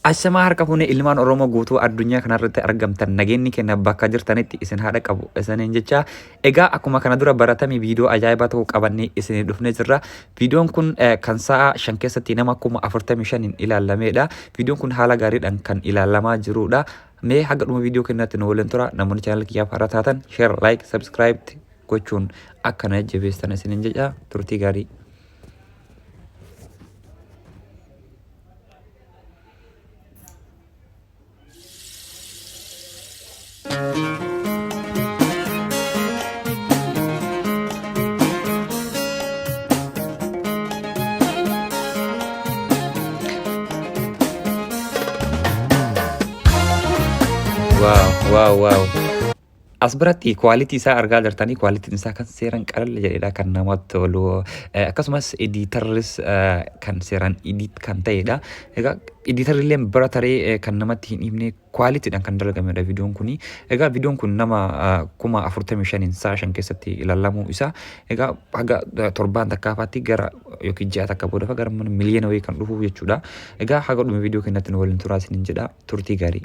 Ashamaa harka fuunee ilmaan Oromoo guutuu addunyaa kanarratti argamtan nageenyi keenya bakka jirtanitti isin haadha qabu isiniin jecha. Egaa akkuma kana dura baratame viidiyoo ajaa'ibaa tokko qabannee isinii dhufnee jirra. Viidiyoon kun kan sa'a 5 keessatti nama 45,000 ilaalamedha. Viidiyoon kun haala gaariidhaan kan ilaalamaa jirudha. Mee haga dhuma viidiyoo keenyaatti nu waliin tura. Namoonni chaanala kiyyaaf haaraa taatan share, like, subscribe gochuun akka na jajjabeessitan isiniin jedha. Turtii gaarii. Wow, wow, wow. As biratti quality isaa argaa jirtanii, quality isaa kan seeraan qalalla jedhedha, kan namatti tolu. Akkasumas editorris kan seeraan edit kan ta'edha. Egaa editorri illee bira taree kan namatti hin himne qualityidhaan kan dalagamedha viidiyoon kuni. Egaa viidiyoon kun nama 45,000 sa'a 5 keessatti ilaalamuu isaa, egaa haga torbaan takkaafaatti gara yookiin ji'a takka booda gara miliyoona wayii kan dhufu jechuudha. Egaa haga dhuma viidiyoo keenyatti nu waliin turaa isiniin jedha, turtii gaarii.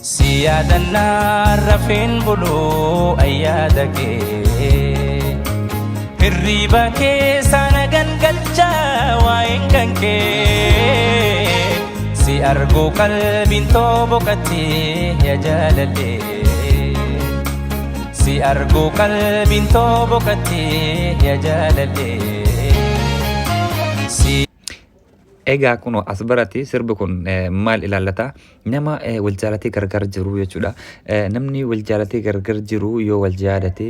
Si yaadannaa rafeen buluu ayyaada kee, hirriiba keessa na gangalchaa waa'een kan kee. Si arguu qalbiin too boqattee yaa jaalallee. Si arguu qalbiin too boqattee yaa jaalallee. Si Egaa kunoo as biratti sirbi kun maal ilaallata? Nama wal jaalatee gargar jiru jechuudha. Namni wal jaalatee gargar jiru yoo wal jaadate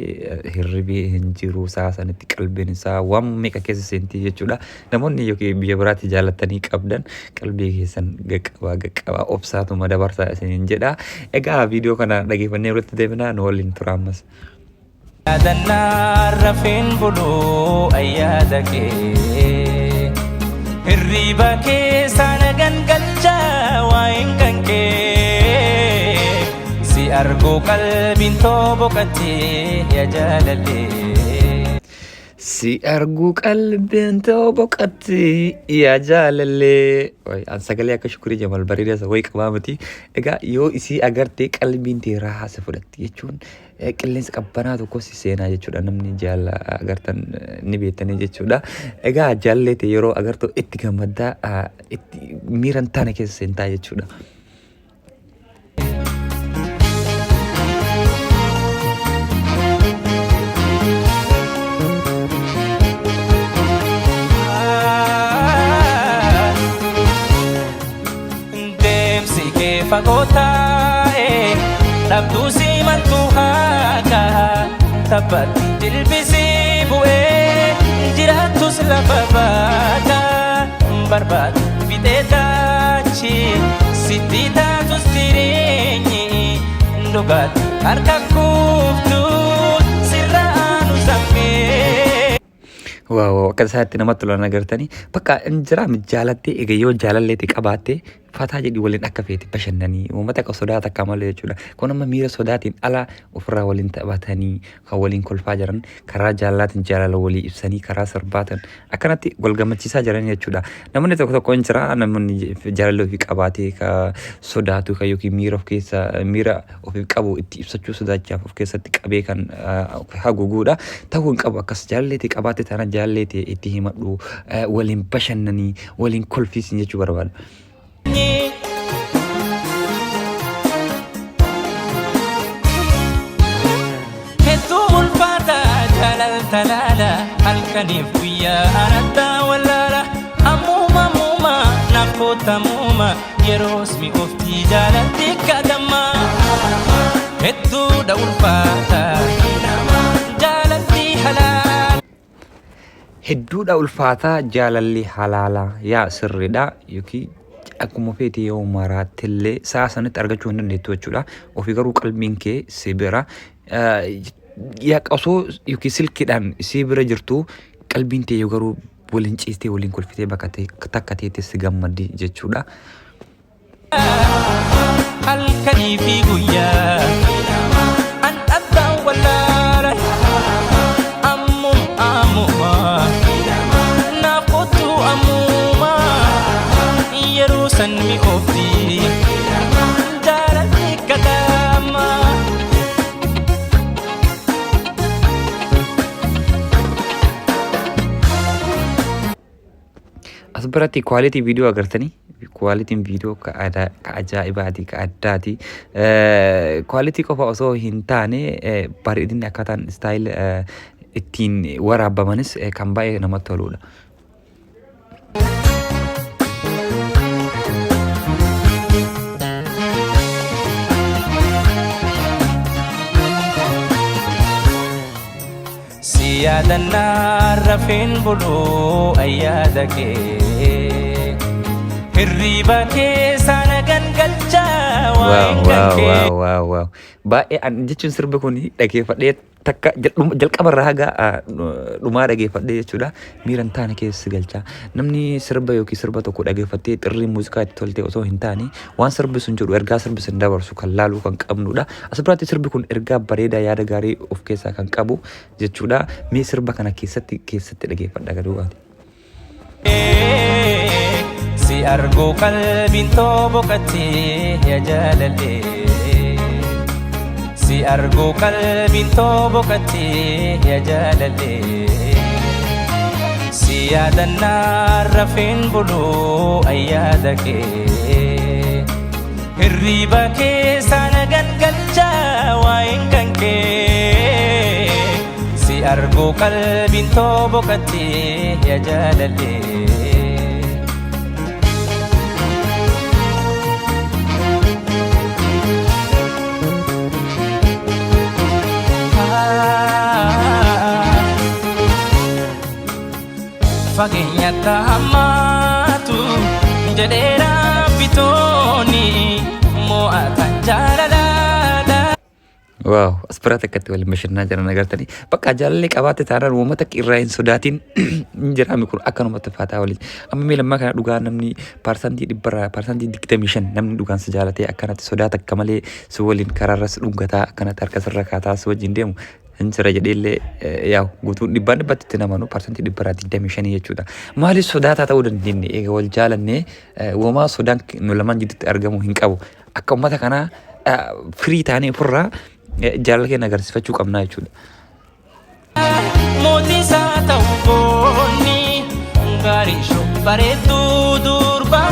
hirribi hin jiru, isaa sanitti qalbiin isaa waan meeqa keessa seentii jechuudha. Namoonni yookiin biyya biraatti jaalatanii qabdan qalbii keessan gaqqabaa gaqqabaa obsaatuma dabarsaa isiniin jedha. Egaa viidiyoo kana dhageeffannee walitti deebinaa, nu waliin tura ammas. Yaadannaa rafeen buluu ayyaada kee, hirriiba keessa na gangalchaa waa'een kan kee. Si arguu qalbiin too boqattee yaa jaalallee. Si arguu qalbiin too boqotti yaa jaalallee. Wayi, an sagalee akka Shukurii Jamal bareedaa isa wayi qabaa miti. Egaa yoo isii agarte qalbiin tee raahaa si fudhatti jechuun qilleensa qabbanaa tokko si seenaa jechuudha. Namni jaala agartan ni beektanii jechuudha. Egaa jaallee tee yeroo agartu itti gammaddaa, itti miira hin taane keessa seentaa jechuudha. Deemsi kee fagoo taa'e dhabduu si maltu haaka, taphatti jilbisii bu'ee jiraattus lafa baaka, barbaadu fixee taachi sitti taatus jireenyi dhugaatti harka kuuftu sirra aanu sammee. Waaw, akka isaatti namatti tolan agartanii, bakka hin jiraa jaalattee. Egaa yoo jaalalleetti qabaatte fataa jedhi waliin akka feete bashannanii, uummata akka sodaa takka malee jechuudha. Kun amma miira sodaatiin ala ofirraa waliin taphatanii kan waliin kolfaa jiran, karaa jaalalaatiin jaalala walii ibsanii, karaa sirbaatiin akkanatti wal gammachiisaa jiran jechuudha. Namoonni tokko tokko hin jira, namoonni jaalala ofii qabaatee ka sodaatu ka yookiin miira of keessa miira ofiif qabu itti ibsachuu sodaachaaf of keessatti qabee kan haguuguudha. Ta'uu hin qabu akkas. Jaalalleetii qabaatte taanaan jaalalleetii itti himadhu, waliin bashannanii waliin kolfiisin jechuu barbaada. Hedduu ulfaata jaalalta laala, halkaniif guyyaa anattaa wallaala. Ammuma ammuma naaf koottamuuma, yeroos mi'ooftii jaalalti kadhamma. Hedduudha ulfaata jaalalti halaala. Hedduudha ulfaataa jaalalli halaalaa, yaa sirriidha, yookiin akkuma feete yoo maraattillee sa'a sanitti argachuu hin dandeettu jechuudha. Ofii garuu qalbiin kee si bira yaa osoo yookiin silkiidhaan si bira jirtu, qalbiin tee yoo garuu waliin ciistee waliin kolfitee bakka takka teettee si gammaddi jechuudha. Halkanii fi guyyaa an dhabbaan wallaala. san mi'oofti jaalalli kataama. As biratti quality viidiyoo agartanii, qualityn viidiyoo ka ka ajaa'ibaati, ka addaati. Quality qofa osoo hin taane, bareedinni akkaataan style ittiin waraabamanis kan baay'ee namatti toludha. Si yaadannaa rafeen buluu ayyaada kee. Hirriiba keessaa na gangalchaa waa'een kan kee. Wow. Baay'ee an jechuun sirbi kun dhageeffadhee takka jalqabarraa haga dhumaa dhageeffadhee jechuudha. Miira hin taane keessa galcha. Namni sirba yookiin sirba tokko dhageeffattee xirrii muuziqaa itti tolte osoo hin taane, waan sirbi sun jedhu, ergaa sirbi sun dabarsu kan laaluu kan qabnudha. As biratti sirbi kun ergaa bareedaa, yaada gaarii of keessaa kan qabu jechuudha. Mee sirba kana keessatti keessatti dhageeffadha gaduu baate. Si arguu qalbiin too boqottee yaa jaalallee. Si arguu qalbiin too boqottee yaa jaalallee. Si yaadannaa rafeen buluu ayyaada kee. Hirriiba keessaa na gangalchaa waa'een kan kee. Si arguu qalbiin too boqottee yaa jaalallee. Fageenyatti hammaatu jedheera bitooni mo'atan jaalalaadha. Wow, as biratti akkatti waliin bashannanaa jiran agartanii, bakka jaalallee qabaatte taanaan uummata akka irraa hin sodaatin hin jiraame kun akkanumatti faataa waliin. Amma mee lammaa kana dhugaa namni 100%, 25% namni dhugaan si jaalatee akkanatti sodaata akka malee si waliin karaarra si dhungataa, akkanatti harka sirra kaataa si wajjin deemu hin jira jedheellee yaa'u guutuu dhibbaan dhibbatti itti namanu 25% jechuudha. Maaliif sodaataa ta'uu dandeenye? Eega wal jaalannee uumamaa sodaan nu lamaan jidduutti argamu hin qabu. Akka uummata kanaa firii taanee ofirraa jaalala keenya agarsiifachuu qabnaa jechuudha. Mootii isaa ta'u goonni gaarii shoo bareedduu durba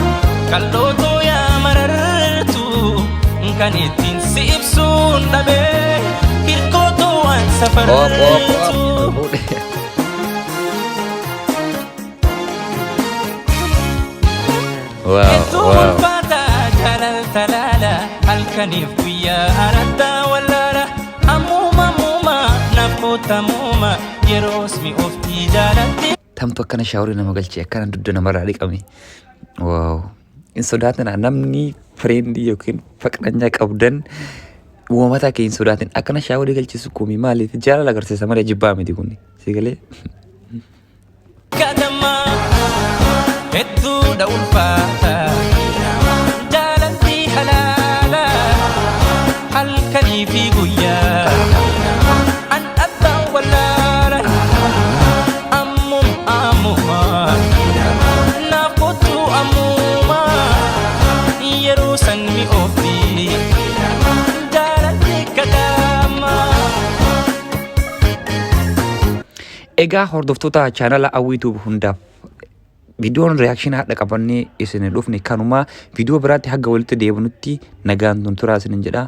qal'ootuu yaa marartu kan ittiin si ibsuun dhabee hirkootu waan Op, op, op. safartu. Fuudhe. Wow, Hedduu ulfaata jaalalta laala halkaniif guyyaa araddaa wallaala ammuma ammuma naaf kootamuuma yeroos mi'ooftii jaalalti. Tamtu akkana shaaworii nama galchee akkana dugda namarraa dhiqame. Wow. Hin sodaatina, namni friend yookiin faqranyaa qabdan uummata kee hin sodaatin. Akkana shaaworii galchisu kumi maaliif jaalala agarsiisa malee jibbaa miti kuni. Si galee? Kadama hedduudha ulfaata jaalalti halaala halkanii fi guyyaa an abbaan wallaala ammum ammuma naaf kottu ammuma yeroo san mi'oofti jaalalti kadama. Egaa hordoftoota chaanala Hawwiituub hundaaf, viidiyoon reaction hadha qabannee isin dhufne kanuma. Viidiyoo biraatti haga walitti deebinutti nagaan tun turaa isinin jedha.